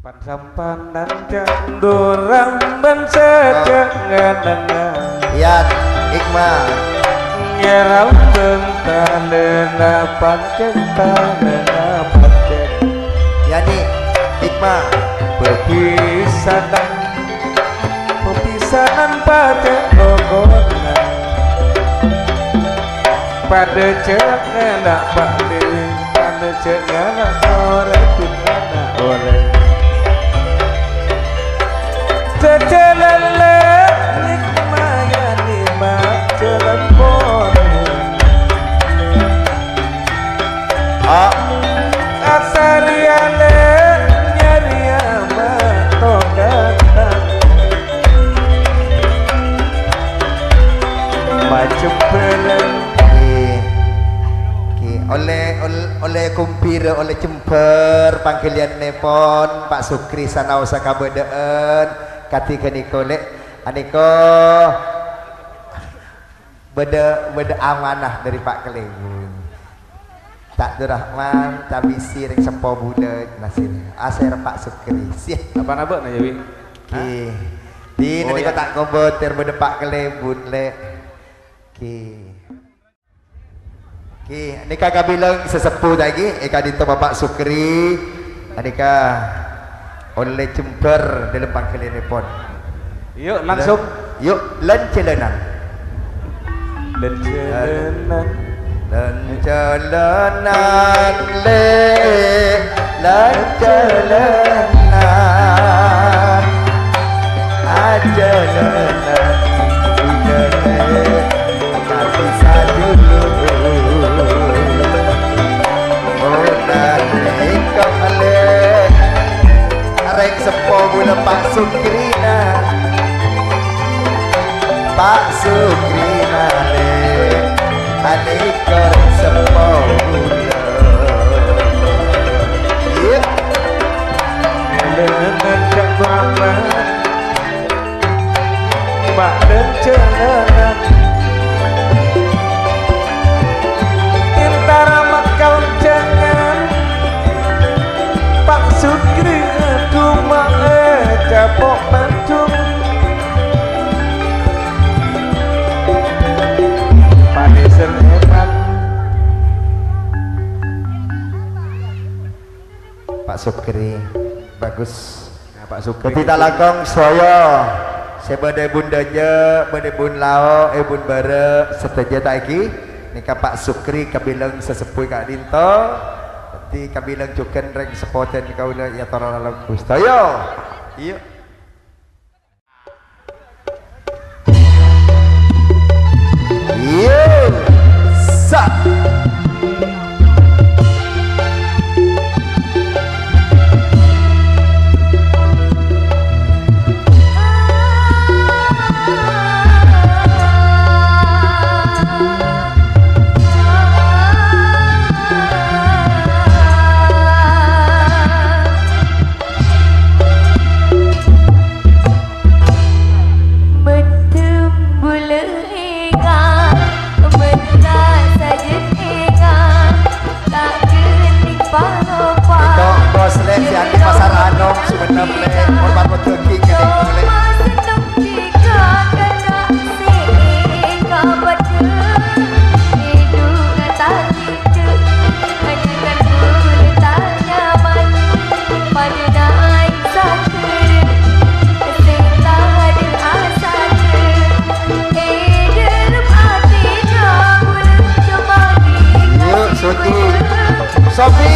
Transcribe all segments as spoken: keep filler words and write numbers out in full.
Pan-sampanan ca'na dhurang bân sajâ nganangan. Yan, Ikma. Nyarambâng talèna pancèn, talèna pancèn. Yani, Ikma. Bâbisanan, bâbisanan pancèn rokonan. Padâ jâ' ngala' bâli, padâ jâ' ngala' orèng, bit ngala' orèng. Jhâjhâlân lè', nèka mayani ma' jhâlân porè. Ah. Asarèya lè', nyarèya ma' tokang. Majembhârân. Ngghi. Ngghi. Ollè, ol-, ollè kumbira, ollè jembhâr pangghâliyânèpon Pa' Sukri sanaossa kabâdâ'ân kadhi ghânèka, lè'. Anèka bâdâ, bâdâ amanah dâri Pa' Kalèbun. Ca' Abdurrahman, Ca' Bisi, rèng seppo bulâ, nasir. Asèr Pa' Sukri. Sih. Apana bâ'na, ya, Wi? Ngghi. Hah? Di, oh, nèka, iya, ta' kobâtèr bâdâ Pa' Kalèbun, lè'. Ngghi. Ngghi, nèka kabilang sè seppo ta' ngghi, è ka'dinto Bapak Sukri. Nèka ollè jembhâr dâlem pangghâliyânèpon. Yu, langsung. Yu, lan-jhâlânan. Lan-jhâlânan. Lan-jhâlânan, lè', lan-jhâlânan. Ajhâlânan, lè'. Kadhi sadhulur. Onan nèka lè', rèng seppo bulâ Pa' Sukrina. Pa' Sukrina lè', anèka rèng seppo bulâ. Iyâ. Lè' ngajhâk mama. Bâdân jalanan. Entara makaonjhângan, Pa' Sugri ngadu ma'è capo' pandhung. Panèser hebat. Pa' Sugri, bagus. Nah, Pa' Sugri. Dhâddhi, talangkong sadhâjâ sè bâdâ è bun dâjâ, bâdâ è bun lao', è bun bârâ', sadhâjâ ta' èngghi? Nèka Pa' Sugri kabilang sè seppo è ka'dinto. Dhâddhi, kabilang jhughân rèng seppo dân kaulâ, èyatorana lagu sadhâjâ. Iyâ. Iyâ, sa. Mendem bulâ ènga, menta sajân ènga, ta' ghândhing palopa. Ito, Bos, lè', sè andi' Pasar Anom, Sumenep, lè', hormat wedding, lè', lè'. Yuk, Suti. Sofi.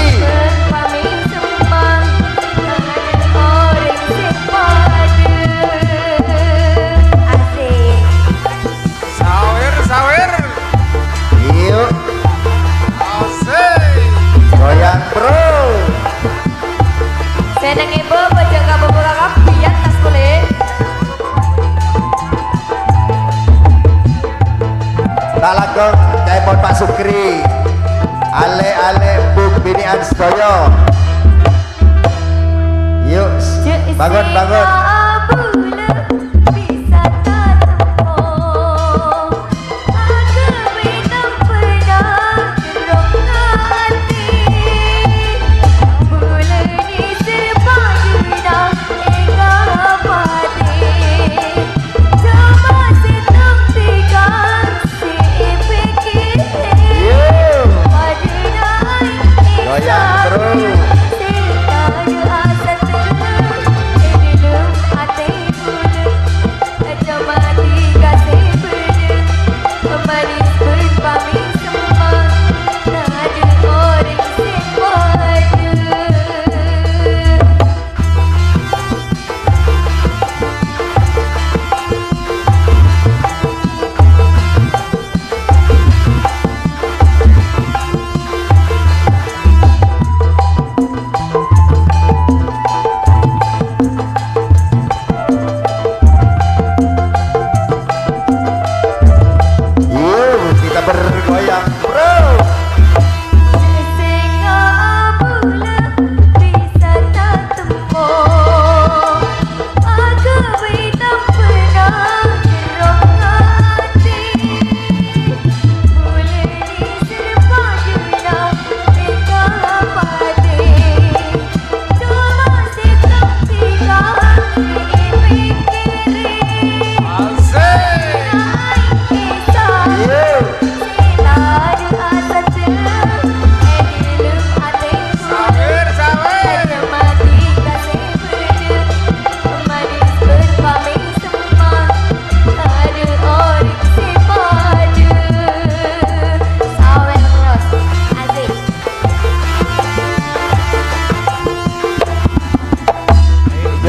Asik. Sawer, sawer. Iyo. Asik. Goyang, Bro. Seneng ibu, pojok kabuka kapiyan tas kulit. Tak langkong, kaepon Pak Sugri. Ale-ale, bu, bini'an sedaya. Yuk, bangun, bangun.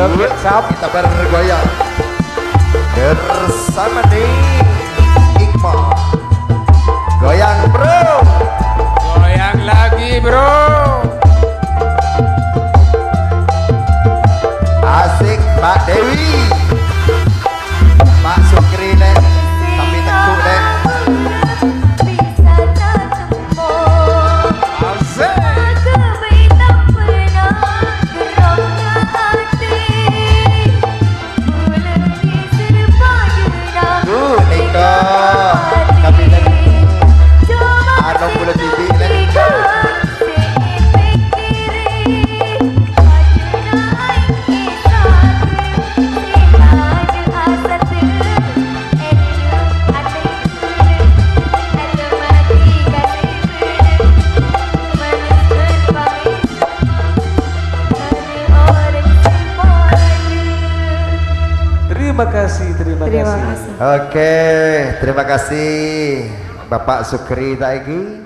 Good job. Kita bergoyang bersama nih Iqbal. Goyang, bro. Goyang lagi, bro. Asik, Mbak Dewi. Pak Sukri, Lek. Tapi teguh, Lek. Asik. Tuh, Eka. Kabinet. Anu, bulu titik, Lek. Terima kasih, terima Terima kasih. kasih. Oke, terima kasih Bapak Sukri Taigi.